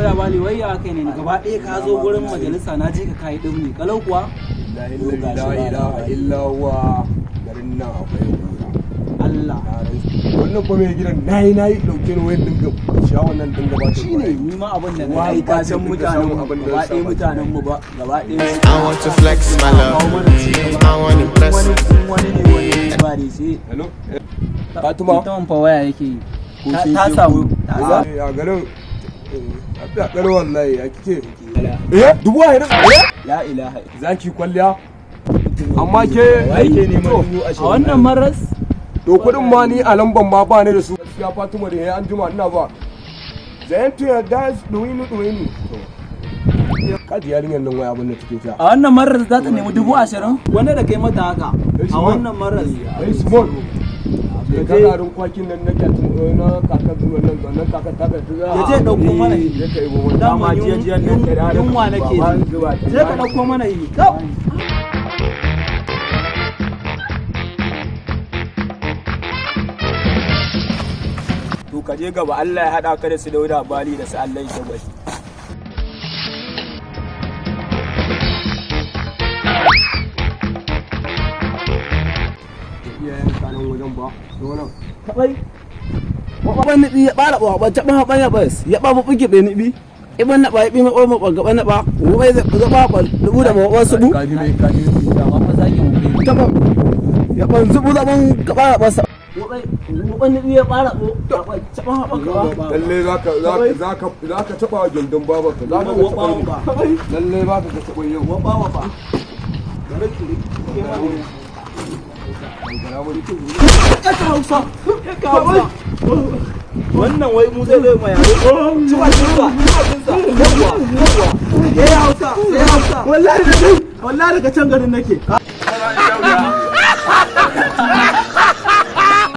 Dauda Bali, wai ya kai ne gaba ɗaya ka zo gurin majalisa na je ka kai ɗin ne kalau kuwa? La ilaha illa huwa, garin nan akwai kura. Allah. Wannan fa mai gidan nayi nayi dauke ni wayan dinga ciyawan nan dinga ba ta. Shine ni ma abin da na Ai ka san mutanen mu gaba ɗaya, mutanen mu ba gaba ɗaya. I want to flex my love. I want to bless. Wani wani ne wani ba ne sai. Hello, Fatima. Mutumin fa waya yake yi. Ko Ta sai ta ke samu. ko- Ta samu. A garin a garin wallahi ya kike? Eh, 20,000, eh. La ilaha. Zaki kwalliya amma ke Wai ke neman to, 20,000? A wannan maras. To, kudin ma ni a lamban ma ba ni da su gaskiya. Fatima, da an jima ina ba zayan to ya gas duwinu duwinu. To, kaji yarinyar nan waya abin da take ta. A wannan maras za ta nemi 20,000 wanda da kai mata haka a wannan maras. Ai small ka garin kwakin nan na kyatin na kakar wannan wannan kakar ta ka. Ya je ɗauko mana shi. Je ka yi wannan. Dama Dama jiya-jiyan nan ta da yunwa nake ba ji. zuba ta. Je ka ɗauko mana yi. Kap. To, ka je gaba, Allah ya haɗa ka da su Dauda Bali da su Allah ya tabbata. Iyayen kanan wajen ba wannan. Kaɓai waɓa niɓi ya ɓara ɓa taɓa haɓa ya ɓas ya ɓa buɓuge ɓe niɓi iban na ɓa ibi ma ɓa ɓa gaba na ɓa wuɓai zaɓa ɓa dubu da ɓa subu. Kaji me, kaji me. Dama fa zagin mu kai. Taɓa ya ɓan zubu zaɓan gaba ya ɓasa wuɓai wuɓa niɓi ya ɓara ɓa taɓa haɓa gaba. Lalle zaka zaka zaka zaka taba gindin babarka, zaka ga taba ba. Lalle zaka ga taba yau. Waba waba. Hausa Hausa wannan wai mu zai zai ma yare ciwa ciwa ciwa yawwa yawwa eh Hausa eh Hausa wallahi da wallahi daga can garin nake.